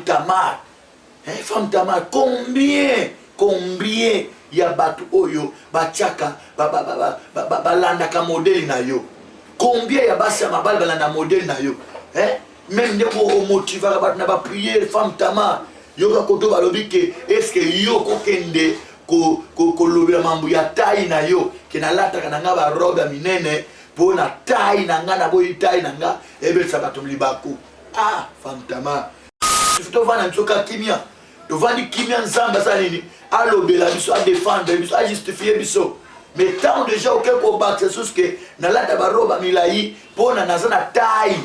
Tamar, hein, femme Tamar, combien, combien ya bato oyo batiaka balandaka modele na yo, combien ya basi ya mabali balanda modele na yo, hein? Meme ndenge omotivaka bato na bapriere, femme Tamar, yoka koto balobi ke eske yo kokende kolobela mambo ya tai na yo ke nalataka na nga barobe ya minene mpo na tai na nga, naboyi tai na nga ebetisa bato libaku. Ah, femme Tamar, tovanda biso ka kimia, tovandi kimia. Nzambe asala nini? Alobela biso, adefendre biso, ajustifie biso. Mais ntango deja oke kobakisa susu ke nalata baroba milai mpo na naza na tai,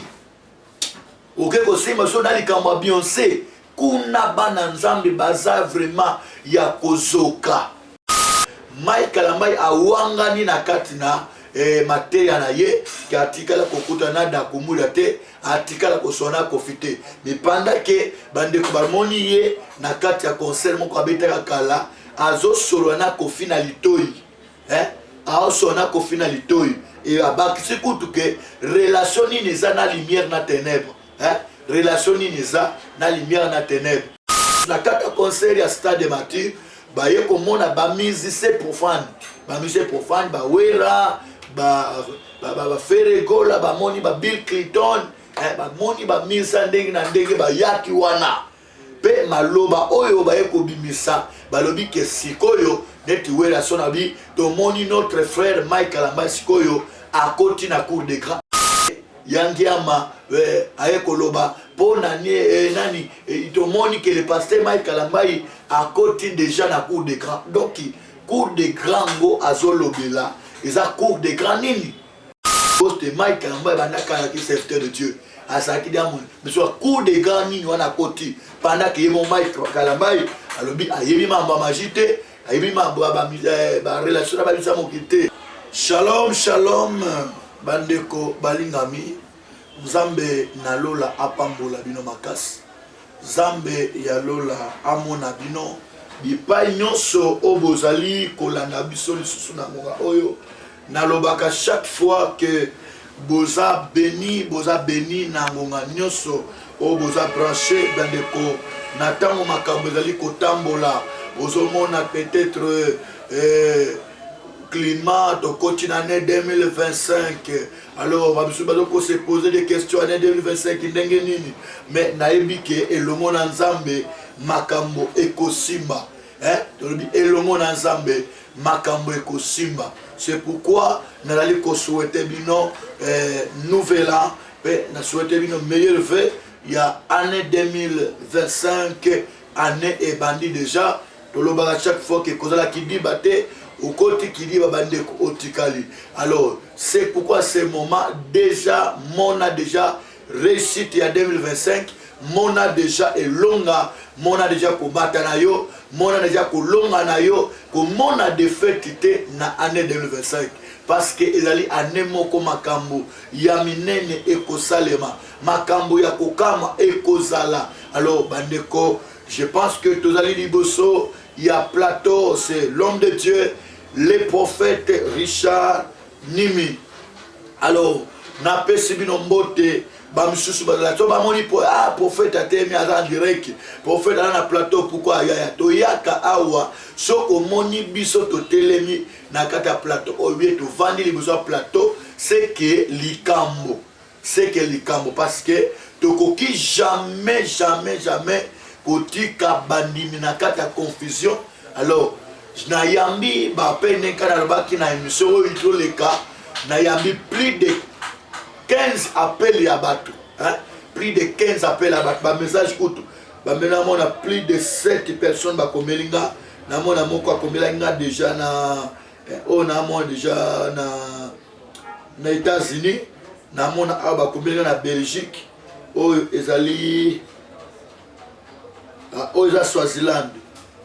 oke kosimba so na likambo ya Beyoncé kuna, bana Nzambe baza vraiment ya kozoka. Mike Kalambay awangani na kati na mateya na ye ke atikala kokuta na Dakumuda te, atikala koswana Kofi te. Mipanda ke bandeko bamoni ye na kati ya concert moko abetaka kala, azosolola na Kofi na litoi, eh? Aosolola na Kofi na litoi e abakisi kutu ke relation nini eza na lumière na ténèbre, eh? Relation nini eza na lumière na ténèbre? Na kati ya concert ya Stade de Martyr, baye komona bamusicien profane, bamusicien profane, bawera, baFerre Gola, bamoni ba Bill Clinton, bamoni bamisa ndenge na ndenge bayaki wana. Mpe maloba oyo baye kobimisa, balobi ke sikoyo neti Werrason abi, tomoni notre frère Mike Kalambay sikoyo akoti na cour de grand ya Ngiama, aye koloba mpo nani, nani, tomoni ke le pasteur Mike Kalambay akoti déjà na cour de grand. Donc cour de grand ngo azolobela eza cour de grand nini? Poste Mike Kalambay bandaka azalaki serviteur de Dieu, azalaki diamond biso ya cour de grand nini wana akoti, pendant ke ye mo Mike Kalambay alobi ayebi mambo ya magie te, ayebi mambo ya barelation na babisa mokili te. Shalom, shalom, bandeko balingami. Nzambe na lola apambola bino makasi. Nzambe ya lola amona bino bipai nyonso oyo bozali kolanda biso lisusu na ngonga oyo. Nalobaka chaque fois que boza béni, boza béni na ngonga nyonso oyo boza branché. Bandeko, na ntango makambo ezali kotambola, ozomona peut-être climat, tokoti na année 2025. Alors babiso bazokose poser des questions, année 2025 ndenge nini? Mais nayebi ke elongo na Nzambe makambo ekosimba, hein? Tolobi elongo na Nzambe makambo ekosimba. C'est pourquoi nazali kosouhaite bino nouvel an, mpe nasouhaite bino meilleur vœu ya année 2025. Année ebandi déjà. Tolobaka chaque fois ke kozala kidiba te, okoti kidiba, bandeko, otikali. Alors c'est pourquoi ce moment déjà mona déjà réussite ya 2025, mona déjà elonga, mona déjà kobata na yo, mona déjà kolonga na yo, komona défaite te na année 2025, parce que ezali année moko makambo ya minene ekosalema, makambo ya kokama ekozala. Alors bandeko, je pense que tozali liboso ya plateau, c'est l'homme de Dieu, le prophète Richard Nimi. Alors napesi bino mbote. Bamisusu bazala so bamoni po ah, prophète atemi, aza en direct, prophète aza na plateau, pourquoi ayaya? Toyaka awa soki omoni biso totelemi na kati ya plateau oyo, bie tovandi liboso ya plateau, c'est que likambo, c'est que likambo, parce que tokoki jamais, jamais, jamais kotika bandimi na kati ya confusion. Alors nayambi bape ndenge nalobaki na émission oyo toleka, nayambi plus de 15 appel ya bato, hein? Plus de 15 appel ya bato, bamessage kutu bameli. Namona plus de 7 personnes bakomeli nga. Namona moko akomelaki nga déjà na oyo, namona déjà na États-Unis, namona awa bakomeli nga na Belgique, oyo ezali oyo eza Swaziland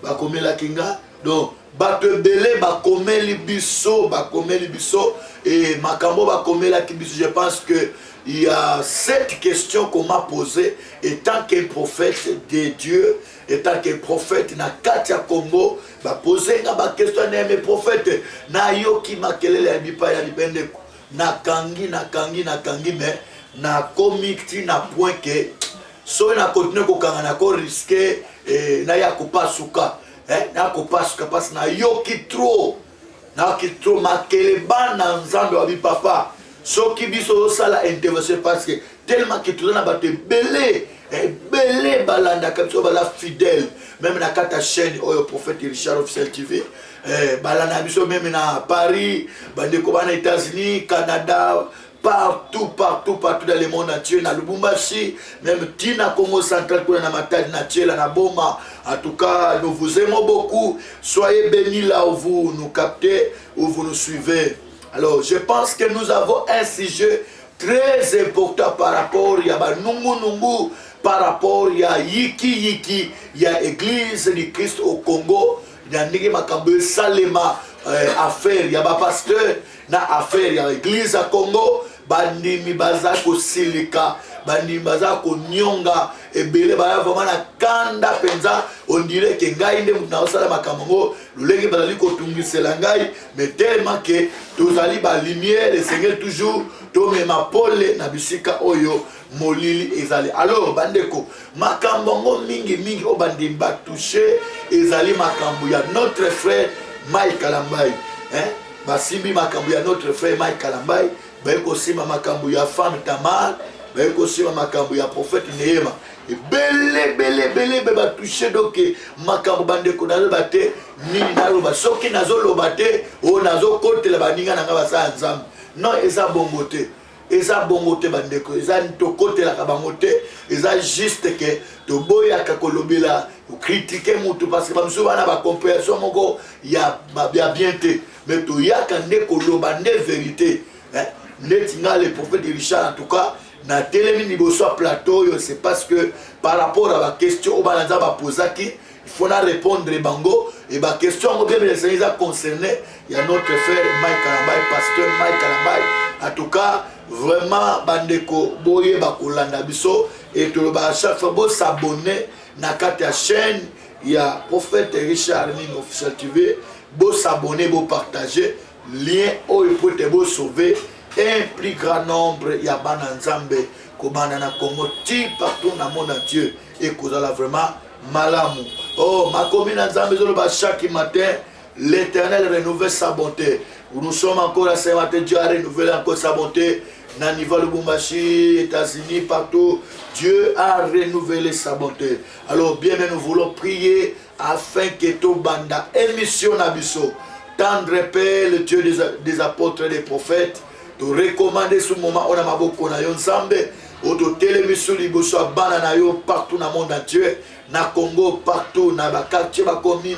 bakomelaki nga. Donc bato ebele bakomeli biso, bakomeli biso e makambo bakomelaki biso. Je pense que il y a cette question qu'on m'a posée étant qu'un prophète de Dieu, étant qu'un prophète na kati ya Congo, bapose nga baquestion na ye: prophète, nayoki makelele ya bipai ya libendeko. Nakangi, nakangi, nakangi, mais nakomi ntina point ke Soki na continue kokanga nako risque eh, naya kopasuka eh, naya kopasuka parce nayoki trop, nayoki trop makele. Bana Nzambe wabi papa, soki biso ozosala intervention, parce que tellement que toza na bato ebele ebele balandaka biso, baza fidèle même na kati ya chaîne oyo Prophète Richard Officiel TV, balandaka biso même na Paris, bandeko bana États-Unis, Canada, partout, partout, partout dans le monde entier, na Lubumbashi, même tina Congo Central kuna na Matadi, na Tshela, na Boma. En tout cas, nous vous aimons beaucoup. Soyez bénis là où vous nous captez, où vous nous suivez. Alors je pense que nous avons un sujet très important par rapport ya banungunungu, par rapport ya yiki yiki ya Église du Christ au Congo, na ndenge makambo esalema, affaire ya bapasteur na affaire ya église ya Congo. Bandimi baza kosilika, bandimi baza konionga ebele, baza vraiment na kanda mpenza. On dirait que ngai nde moto naosala makambo yango, lolenge bazali kotungisela ngai. Mais tellement que tozali balumière, esengeli toujours tomema pole na bisika oyo molili ezali. Alors bandeko, makambo yango mingimingi oyo bandimi batouche ezali makambo ya notre frère Mike Kalambai, hein? Basimbi makambo ya notre frère Mike Kalambai, baye kosimba makambo ya femme Tamar, baye kosimba makambo ya prophète Nehema, ebele ebele ebele ebe batouche. Donc makambo, bandeko, naloba te nini, naloba soki nazoloba te oyo nazokotela baninga na ngai basala Nzambe. Non, eza bongo te, eza bongo te bandeko, eza tokotelaka bango te. Eza juste que toboyaka kolobela, kocritiquer mutu, parce que bamosusu bana bacompréhension moko ya bien te. Mais toyaka nde koloba nde vérité, hein? Neti nga le prophète Richard, en tout cas natelemi liboso ya plateau oyo, c'est parce que par rapport à baquestion oyo bana Nzambe bapozaki, il faut na répondre bango. Et baquestion yango bien esengeli eza concerné ya notre frère Mike Kalambai, pasteur Mike Kalambai. En tout cas vraiment bandeko, boyeba kolanda biso et toloba à chaque fois bos'abonner na kati ya chaîne ya Prophète Richard Nini Officiel TV. Bos'abonner, bopartager lien oyo po ete bosauve un plus grand nombre ya bana Nzambe, kobanda na Congo ti partout na monde entier. Ekozala vraiment malamu. Oh, makomi na Nzambe ezoloba: chaque matin l'Éternel renouvelle sa bonté. Nous sommes encore à ce matin, Dieu a renouvelé encore sa bonté na niveau Lubumbashi, États-Unis, partout Dieu a renouvelé sa bonté. Alors bien, nous voulons prier afin que tobanda émission na biso. Tendre Père, le Dieu des apôtres et des prophètes, torecommander ce moment oyo na maboko na yo Nzambe, oyo totelemi so liboso ya bana na yo partout na monde entier, na Congo partout, na baquartier, bacommune.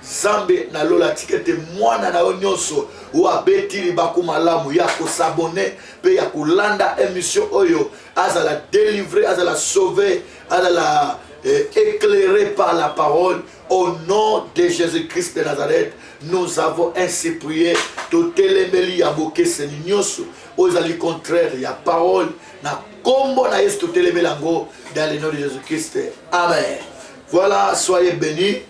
Nzambe na lola, tika ete mwana na yo nyonso oyo abeti libaku malamu ya kos'abonner mpe ya kolanda émission oyo azala délivré, azala sauvé, azala éclairé par la parole. Au nom de Jésus-Christ de Nazareth, nous avons ainsi prié. Totelemeli ya bokeseni nyonso oyo ezali contraire ya parole, na nkombo na Yesu totelemeli yango, dans le nom de Jésus-Christ, amen. Voilà, soyez bénis,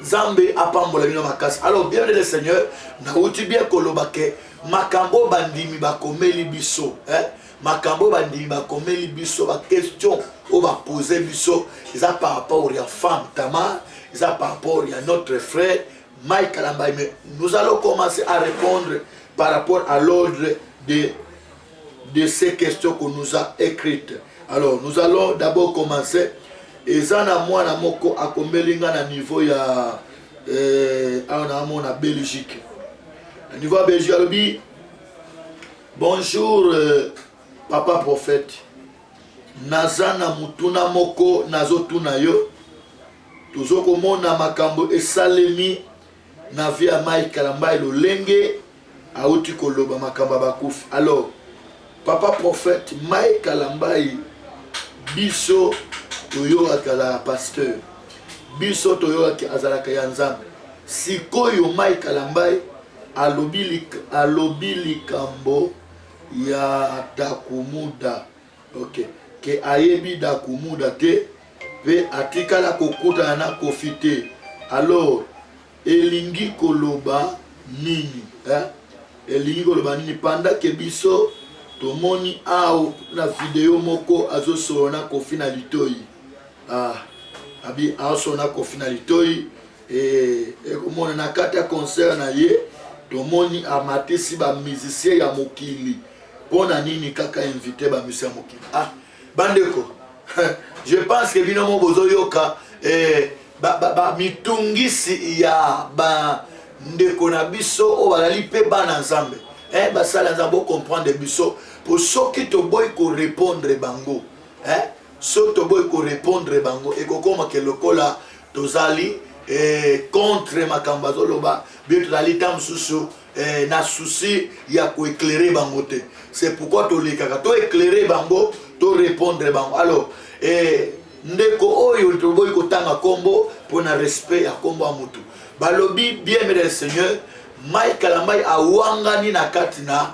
Nzambe apambola bino makasi. Alors bien le Seigneur, nauti bien koloba que makambo oyo bandimi bakomeli biso, eh? Makambo oyo bandimi bakomeli biso, baquestion oyo bapose biso eza par rapport ya femme Tamar, eza par rapport ya notre frère Mike Kalambai. Mais nous allons commencer à répondre par rapport à l'ordre de ces questions qu'on nous a écrites. Alors nous allons d'abord commencer. Eza na mwana moko akomeli nga na niveau ya awa na amona Belgique, na niveau ya Belgique. Alobi: "Bonjour papa prophète, naza na mutuna moko nazotuna yo. Tozokomona makambo esalemi na vie ya Mike Kalambai, lolenge auti koloba makambo ya bakufi. Alors papa prophète, Mike Kalambai, biso toyokaki azalaka pasteur, biso toyokaki azalaka ya Nzambe. Sikoyo Mike Kalambai alobi likambo ya Dakumuda, ok, que ayebi Dakumuda te mpe atikala kokutana na Kofi te. Alors elingi koloba nini, eh? Elingi koloba nini pendant que biso Tomoni awa na video moko azosolola na Koffi na litoi. Ah, abi azosolola na Koffi na litoi e, ekomona na kati ya concert na ye tomoni amatisi ba musicien ya mokili. Mpo na nini kaka invité ba musicien ya mokili? Ah, bandeko, je pense que bino moko bozoyoka eh, ba mitungisi ba, ba ya bandeko na biso oyo bazali mpe bana Nzambe, eh, basala Nzambe. Bocomprendre biso, po soki toboyi korépondre bango, eh, soki toboyi korépondre bango, ekokoma ke lokola tozali contre makambo azoloba. Bio tozali ta mosusu na souci ya koéclairer bango te. C'est pourquoi tolekaka toéclairer bango, torépondre bango. Alors ndeko oyo toboyi kotanga nkombo mpona respect ya nkombo ya motu, balobi: bien aimé le Seigneur Mike Kalambay awangani na kati na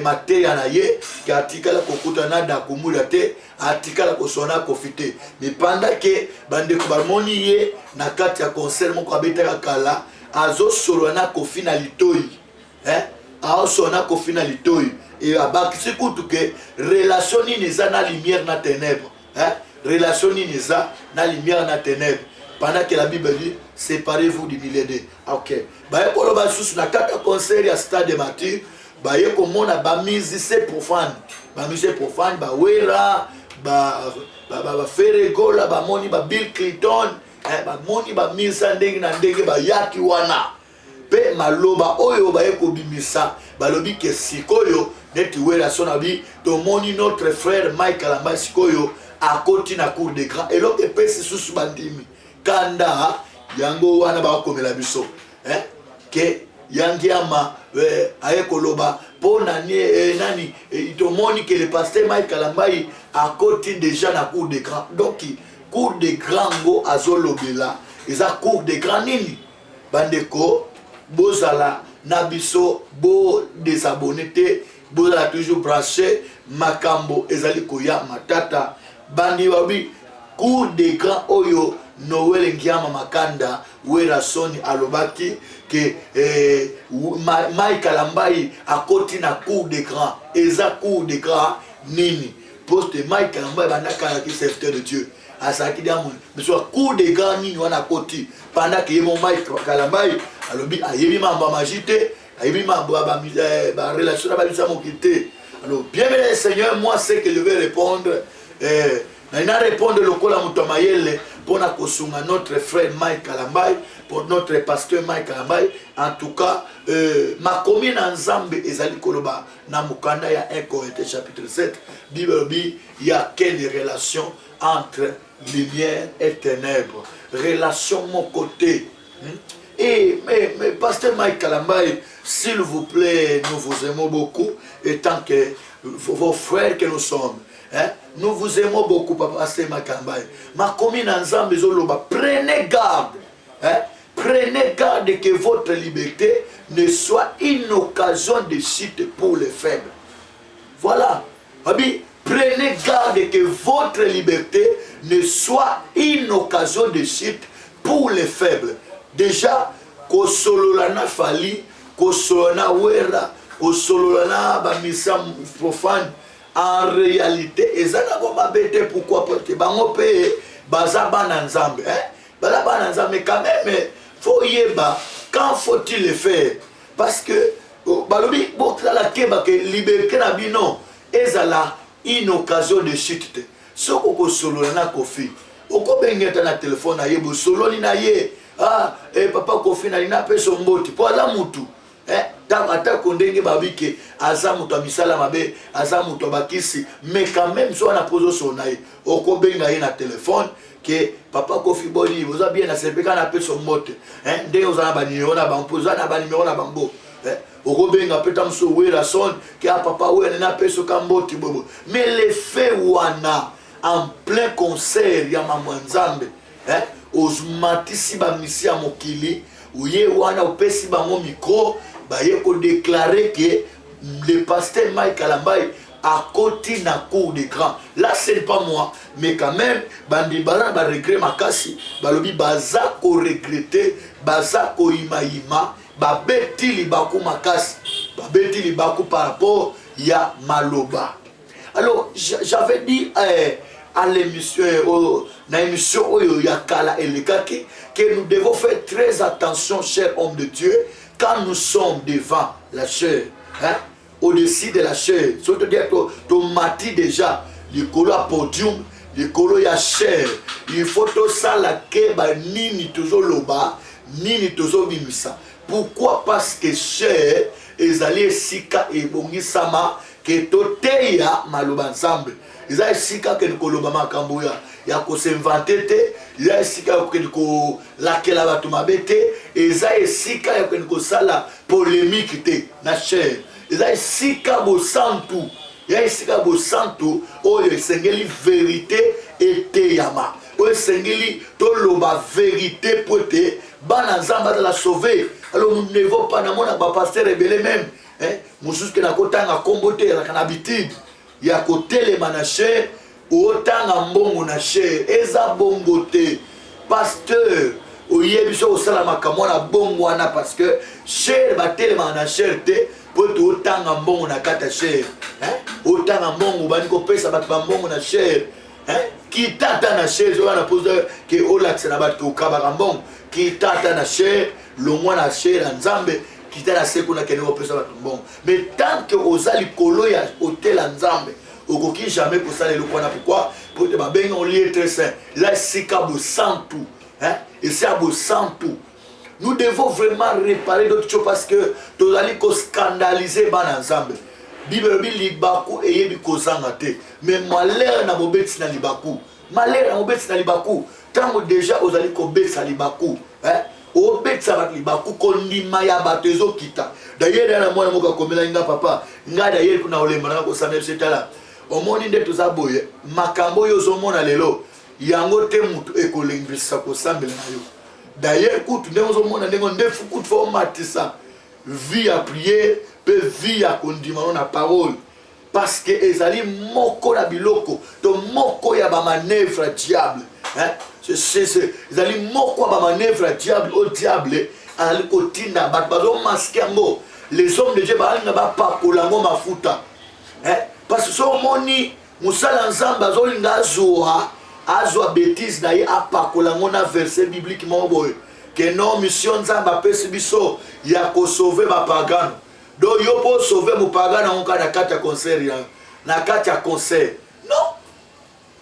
mateya na ye ke atikala kokutana na Dakumuda te, atikala koswana Koffi te. Mais pendant ke bandeko bamoni ye na kati ya concert moko abetaka kala, azosolola na Koffi na litoi, eh? Aosolola na Koffi na litoi e abakisi kutu ke relation nini eza na lumière na ténèbre, eh? Relation nini eza na lumière na ténèbre, pendant que la Bible dit: séparez-vous du milieu de. Ok, baye koloba lisusu na kati ya concert ya Stade des Martyrs, baye komona bamusicien profane, bamusicien profane, bawera, baFerre Gola, bamoni baBill Clinton, bamoni bamisa ndenge na ndenge bayaki wana. Mpe maloba oyo baye kobimisa, balobi ke sikoyo neti Werrason abi tomoni notre frère Mike Kalambay sikoyo akoti na cour de grand. Eloko epesi susu bandimi kanda yango wana, bakomela biso ke Yangiama aye koloba mpo nani, nani, tomoni ke le pasteur Mike Kalambay akoti déjà na cour de grand. Donc cour de grand ngo azolobela eza cour de grand nini? Bandeko, bozala na biso, bodésabonner te, bozala toujours branché. Makambo ezali koya matata. Bandi babi cour de grand oyo Noel Ngiama Makanda Werrason alobaki ke Mike Kalambay akoti na cour de grand, eza cour de grand nini? Poste Mike Kalambay bandaka alaki serviteur de Dieu, azalaki diamond biso. Cour de grand nini wana akoti, pendant ke ye mo Mike Kalambay alobi ayebi mambo ya magie te, ayebi mambo ya barelation na babisa mokili te. Alors, bien aimé Seigneur, moi, ce que je vais répondre, nalina répondre lokola moto ya mayele mpona kosunga notre frère Mike Kalambay, pour notre pasteur Mike Kalambay. En tout cas, makomi na Nzambe ezali koloba na mokanda ya 1 Corinthiens chapitre 7, Bible elobi: ya quelle relation entre lumière et ténèbres? Relation moko te, Et, mais pasteur Mike Kalambay, s'il vous plaît, nous vous aimons beaucoup, étant que vos frères que nous sommes. Hein? Nous vous aimons beaucoup, papa pasteur Mike Kalambay. Makomi na Nzambe ezoloba: prenez garde. Hein? Prenez garde que votre liberté ne soit une occasion de chute pour les faibles. Voilà. Abi, prenez garde que votre liberté ne soit une occasion de chute pour les faibles. Déjà, kosolola na Fally, kosolola na Wera, kosolola na bamisa profane, en réalité eza nango mabe te. Pourquoi? Parce que bango mpe baza bana Nzambe, hein? Baza bana Nzambe. Quand même, faut yeba quand faut-il le faire, parce que oh, balobi botala keba ke liberté na bino ezala une occasion de chute te. Soki okosolola na Koffi, okobenga ata na telefone na ye, bosololi na ye: ah, papa Koffi, nalingi napesa mbote, mpo aza mutu, eh, atako ndenge babi ke aza moto ya misala mabe, aza moto ya bakisi, mais quand même so wana mpo ozosolola na ye, okobenga ye na telefone ke papa Koffi, boni, oza bien? Nasepeka, napesa mbote, ndenge oza na banimero na bango, mpo oza na banimero na bango, okobenga mpe ta mosusu Werrason ke a papa Wera, napesa oka mbote bobo. Mais le fait wana en plein concert ya mambo ya Nzambe, omatisi bamisi ya mokili, oye wana opesi bango micro, baye kodéclarer ke le pasteur Mike Kalambay akoti na cour de grand. Là, ce n'est pas moi, mais quand même bandi baza na baregret makasi. Balobi baza koregretter, baza koyimayima, babeti libaku makasi, babeti libaku par rapport ya maloba. Alors j'avais dit à l'émission na émission oyo ya kala elekaki que nous devons faire très attention, cher homme de Dieu, quand nous sommes devant la chair, hein? Au-dessus de la chair, soki todia tomati déjà likolo ya podium, likolo ya chair, il faut tosala keba nini tozoloba, nini tozobimisa. Pourquoi? Parce que chair ezali esika ebongisama ke toteya maloba Nzambe. Eza esika kende koloba makambo ya kos'inventer te, eza esika ya kokende kolakela bato mabe te, eza esika ya kokende kosala polémique te. Na chair eza esika bosantu, ya esika bosantu oyo esengeli vérité eteyama, oyo esengeli toloba vérité po ete bana Nzambe azala sauvé. Alors nous ne devons pas, namona bapasteur ebele même, mosusu ke nakotanga nkombo te, ezalaka na habitude ya kotelema na chaire, otanga mbongo na chaire. Eza bongo te, pasteur. Oyebi so kosala makambo wana bongo wana, parce que chaire, batelemaka na chaire te mpo ete otanga mbongo na kati ya chaire. Otanga mbongo, obandi kopesa bato bambongo na chaire. Kita ata na chaire wana mpo ke olakisa na bato okabaka mbongo. Kita ata na chaire, longwa na chaire ya Nzambe, kita na se kuna, kende kopesa bato mbongo. Mais tant que oza likolo ya autel ya Nzambe, okoki jamais kosala eloko wana. Pourquoi? Po ete babengi lieu très saint, eza esika bosantu, esika bosantu. Nous devons vraiment réparer d'autres choses parce que tozali koscandaliser bana Nzambe. Bible elobi libaku eyebi kozanga te, mais malheur na mobetisi na libaku, malheur na mobetisi na libaku. Ntango déjà ozali kobetisa libaku, obetisa bato libaku, kondima ya bato ezokita. D'ailleurs, ya na mwana moko akomelaki nga: "Papa, ngai d'ailleurs kuna olemba nanga kosambela biso. Etala, omoni nde toza boye, makambo oyo ozomona lelo yango te motu ekolembisa kosambela na yo. D'ailleurs kutu ndenge ozomona ndenge ndefu kutu, faut omatisa vie ya prière mpe vie ya kondima no na parole, parce que ezali moko na biloko to moko ya bamanœuvre ya diable, hein? Ezali moko ya bamanœuvre ya diable oyo diable azali kotinda bato bazomasquer yango. Les hommes de Dieu balinga bapakola yango mafuta, hein? Parce que so omoni mosala Nzambe azolinga azwa bétise na ye, apakola yango na verset biblique moko boye ke non, mission Nzambe apesi biso ya kosauver bapagano. Donc yo mpo osauver mopagano yango kaka na kati ya concert, ya na kati ya concert, non.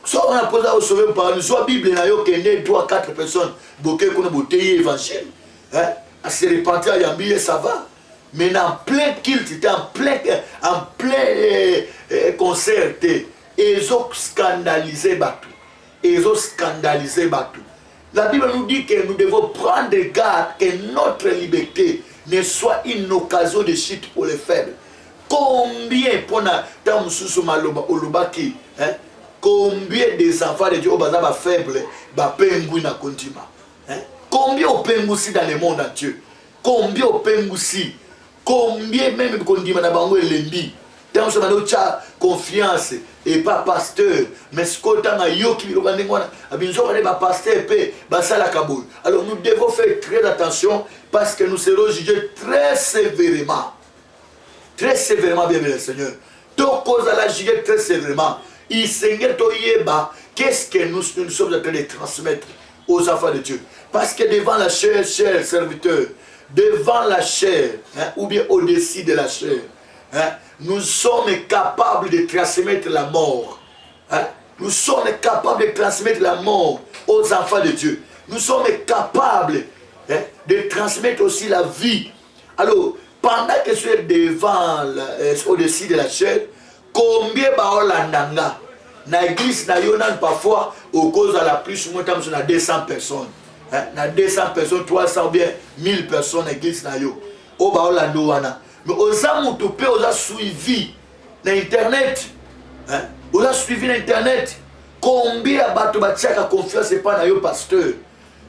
So wana mpoza osauver mopagano, zwa Bible na yo, kende 3 4 personnes, boke kuna, boteyi évangile, hein? Ase repentir, ayambi ye, ça va. Mais en plein culte te, en plein concert te, ezoscandaliser bato, ezoscandaliser bato. La Bible nous dit que nous devons prendre garde que notre liberté ne soit une occasion de chute pour les faibles. Combien, mpona ntango mosusu maloba olobaki, hein? Combien des enfants de Dieu oyo baza bafaible bapengwi na kondima, hein? Combien opengusi dans le monde entier? Combien opengusi? Combien même kondima na bango elembi? Ntango mosusu bandi otya confiance epa pasteur, mais sikoyo ntango ayoki biloko ndenge wana, abinzoka nde bapasteur mpe basalaka boye. Alors nous devons faire très attention parce que nous serons jugés très sévèrement, très sévèrement. Bien le Seigneur, tokozala jugé très sévèrement. Isengeli toyeba qu'est-ce que nous, nous sommes en train de transmettre aux enfants de Dieu, parce que devant la chaire, cher serviteur, devant la chaire, hein, ou bien au-dessus de la chaire, hein, nous sommes capables de transmettre la mort, hein? Nous sommes capables de transmettre la mort aux enfants de Dieu. Nous sommes capables, hein, de transmettre aussi la vie. Alors pendant que tu es devant au-dessus de la chaire, combien baolanda nga na église na yo nani? Parfois okozala plus ou moins ntango na 200 personnes, hein? Na 200 personnes, 300 ou bien 1000 personnes na église na yo oyo baolanda wana. Mais oza motu mpe oza suivi na internet, hein? Oza suivi na internet. Combien ya bato batiaka confiance epai na yo, pasteur?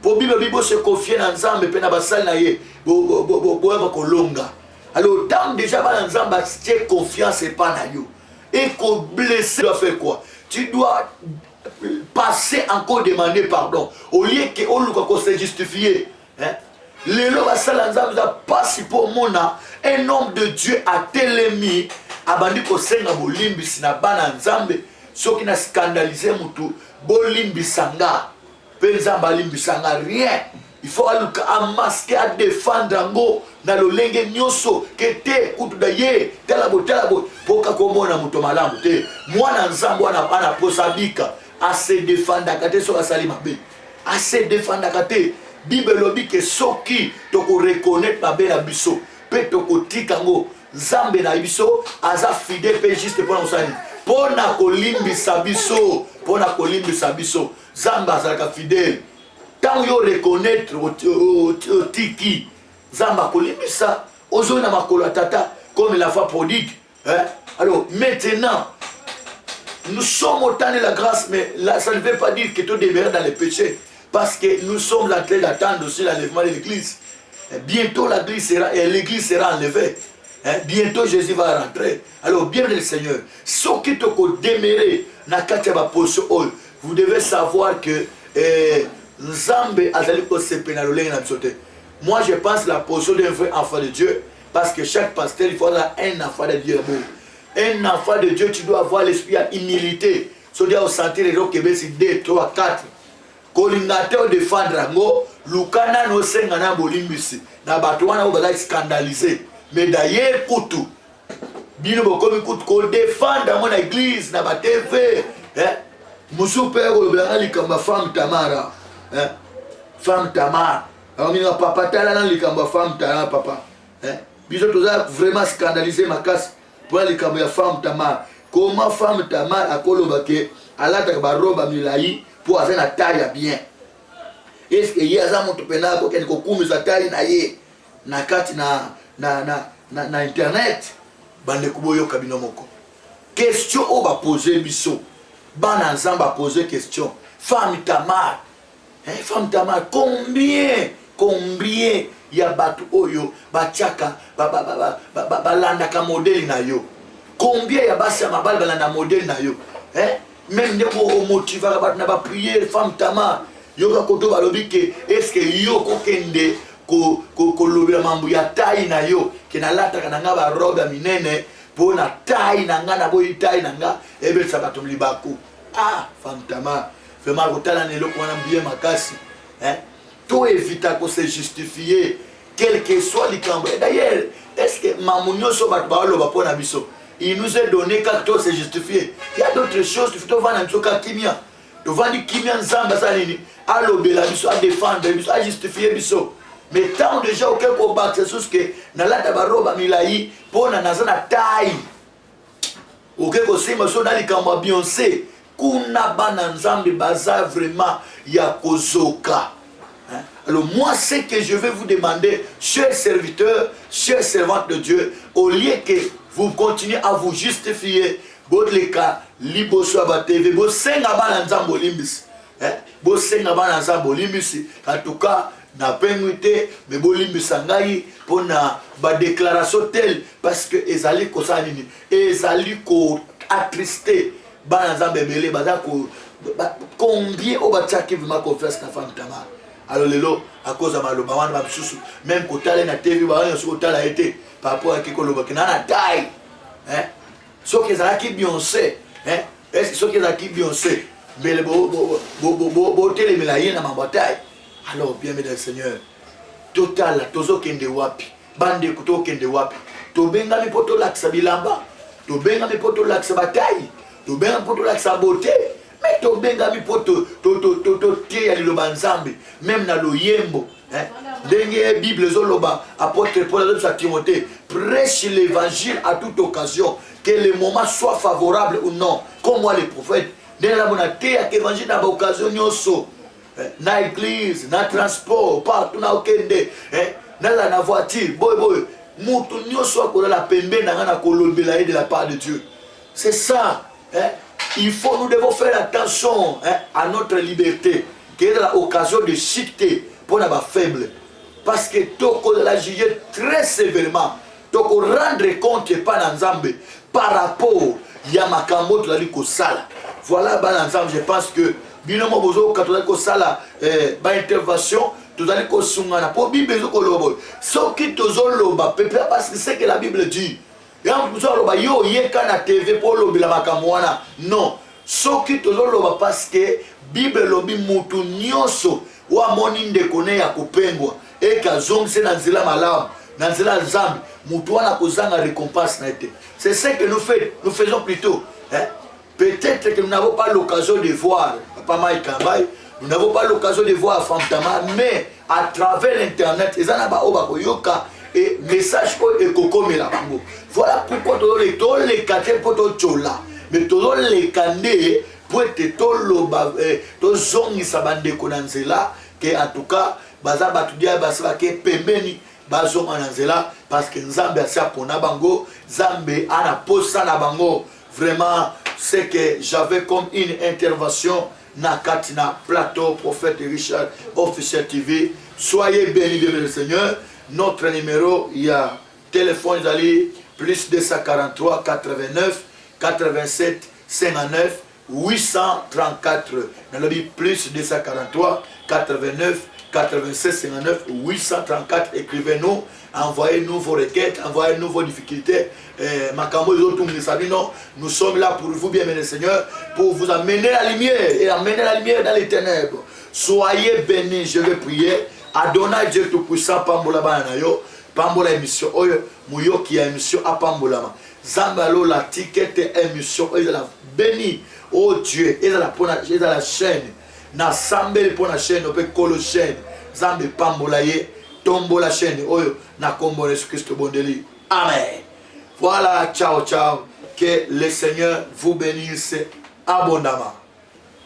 Po Bible bi bose confier na Nzambe mpe na basali na ye, boyeba kolonga. Alors ntango déjà bana Nzambe atie confiance epai na yo, ekoblesser, tu dois faire quoi? Tu dois passer encore demander pardon au lieu ke oluka kose justifier, hein? Lelo basala Nzambe eza mpasi mpo omona un homme de Dieu atelemi. Abandi kosenga bolimbisi na bana Nzambe, soki na scandalise mutu bolimbisa nga mpe Nzambe alimbisa nga. Rien, il faut aluka amaske, adefendre yango na lolenge nyonso ke te kutu da ye tala boye tala boye, mpo kaka omona moto malamu te. Mwana Nzambe wana ana posa abika, ase defandaka te soki asali mabe, ase defandaka te. Bible elobi ke soki tokoreconnaitre mabe na biso mpe tokotika yango, Nzambe na biso aza fidèle mpe juste mpo na kosala nini? Mpo na kolimbisa biso, mpo na kolimbisa biso. Nzambe azalaka fidèle. Ntango yo reconnaître, otiki, Nzambe akolimbisa, ozongi na makolo ya Tata comme l'enfant prodigue, hein? Alors maintenant, nous sommes au temps de la grâce, mais là, ça ne veut pas dire que tout demeure dans le péché, parce que nous sommes en train d'attendre aussi l'enlèvement de l'église. Bientôt l'église sera, l'église sera enlevée, hein? Bientôt Jésus va rentrer. Alors bien le Seigneur, soki tokodemere na kati ya baposition oyo, vous devez savoir que Nzambe azali kosepela na lolenge na biso te. Moi, je pense la position d'un vrai enfant de Dieu, parce que chaque pasteur, il faut avoir un enfant de Dieu. Un enfant de Dieu, tu dois avoir l'esprit ya humilité. Soki osentir eloko ebesi 2 3 4, kolinga te odefendre yango. Luka nanu osenga na bolimbisi na bato wana oyo bazali scandalise. Mais d'ailleurs kutu bino bokomi kutu kodefendre yango na église, na batv, eh? Mosusu mpe kolobelanga likambo ya femme Tamara, eh? Femme Tamara akominga papa, tala na likambo ya femme Tamara papa, eh? Biso toza vraiment scandalise makasi mpona likambo ya femme Tamara. Comment femme Tamara akoloba ke alataka baroba milai mpo aza na taille ya bien? Est-ce ye aza moto mpena akokende kokumisa taille na ye na kati na internet? Bandeko, boyoka bino moko question oyo bapose biso. Bana Nzambe apose question femme Tamar, eh, femme Tamar, combien ya bato oyo batiaka, balandaka modèle na yo? Combien ya basi ya mabali balanda modèle na yo, eh? Même ndenge omotivaka bato na baprière, femme Tamar, yoka koto balobi ke est-ce yo kokende kolobela mambo ya taille na yo, ke nalataka na nga barobe ya minene mpo na taille na nga, naboyi taille na nga ebelisa bato libaku. Ah, femme Tamar, vraiment kotala na eloko wana bien makasi, hein? To évita kose justifier quel que soit likambo. Et d'ailleurs, est ce que mamu nyonso bato baoloba mpo na biso, il nous est donné kaka to se justifier? Il y a d'autres choses, tovanda biso kaka kimia, tovandi kimia, Nzambe asala nini? Alobela biso, adefendre biso, ajustifie biso. Mais ntango déjà oke kobakisa susu ke nalata baroba milai mpona naza na taille, oke kosimba so na likambo ya Beyoncé kuna, bana Nzambe baza vraiment ya kozoka. Alors moi, ce que je vais vous demander, chers serviteurs, chers servantes de Dieu, au lieu que vous continuez à vous justifier, boleka liboso ya batv, bosenga bana Nzambe olimbisi, bosenga bana Nzambe olimbisi. En tout cas napengwi te, me bolimbisa ngai mpona badéclaration telle, parce que ezali kosala nini? Ezali koattriste bana Nzambe ebele. Baza combien oyo batiaki vraiment confiance na femme Tamar? Alors lelo, à cause ya maloba wana, bamisusu même kotala ye na TV, bawana nyonso kotala ye te par rapport ake kolobaki na na taille. Soki ezalaki Beyoncé, est soki ezalaki Beyoncé, mbele botelemela ye na mambo ya taille. Alors bien aimé dans le Seigneur, totala tozokende wapi. Bandeko, tokende wapi? Tobengami mpo tolakisa bilamba, tobengami mpo tolakisa bataille, tobengami mpo tolakisa beauté, mais tobengami mpo toteya liloba Nzambe, même na loyembo, ndenge Bible ezoloba. Apôtre Paul azobisa Timothée: prêche l'évangile à toute occasion, que le moment soit favorable ou non. Comme moi le prophète, ndenge namona teyaka évangile na baoccasion nyonso, na église, na transport, partout na okende, nazala na voiture boye boye, moto nyonso akolala pembeni na ngai, na kolobela ye de la part de Dieu. C'est ça, hein? Il faut, nous devons faire attention, hein, à notre liberté, qui est l'occasion de chute pour la faible, parce que tokozala juger très sévèrement, tokorendre compte epa na Nzambe par rapport ya makambo tozali kosala. Voilà, bana Nzambe, je pense que bino mo bozoyoka. Tozali kosala baintervention, tozali kosungana, mpo Bible ezokoloba boye. Soki tozoloba pepe, parce que ce que la Bible dit, Yango mosusu aloba yo oyeka na TV mpo olobela makambo wana. Non, soki tozoloba parce que Bible elobi mutu nyonso oyo amoni ndeko ne ya kopengwa eke azongise na nzela malamu na nzela ya Nzambe, mutu wana akozanga récompense na ye te. C'est ce que nous fait, nous faisons plutôt hein? Peut-être que nous n'avons pas l'occasion de voir Papa Mike Kambayi, nous n'avons pas l'occasion de voir Femme Tamar, mais à travers l'internet, eza na ba oyo bakoyoka et message oyo ekokomela bango. Voilà pourquoi toleka te mpo totyola, mais tozoleka nde mpo ete toloba eh, tozongisa bandeko na nzela ke en tout cas baza bato dia basi bake pembeni bazonga na nzela parce que Nzambe asi apona bango, Nzambe ana posa na bango. Vraiment, ce que j'avais comme une intervention na kati na plateau Prophète Richard Officiel TV. Soyez bénis de le Seigneur. Notre numéro, il y a téléphone, ezali plus 243 89 87 59 834. Nalobi plus 243 89 87 59 834. Écrivez-nous, envoyez-nous vos requêtes, envoyez-nous vos difficultés. Eh, makambo ezotungisa bino, nous sommes là pour vous, bien-aimé Seigneur, pour vous amener la lumière et amener la lumière dans les ténèbres. Soyez bénis. Je vais prier. Adonai Dieu Tout-Puissant, pambola bana na yo, pambola émission oyo, moyoki ya émission apambolama. Nzambe alola, tika ete émission oyo ezala béni. Oh Dieu, ezala mpona ezala chaîne, nasambeli mpona chaîne mpe kolo chaîne. Nzambe, pambola ye, tombola chaîne oyo na kombo na Yesu Kristo bondeli, amen. Voilà, ciao ciao, que le Seigneur vous bénisse abondamment.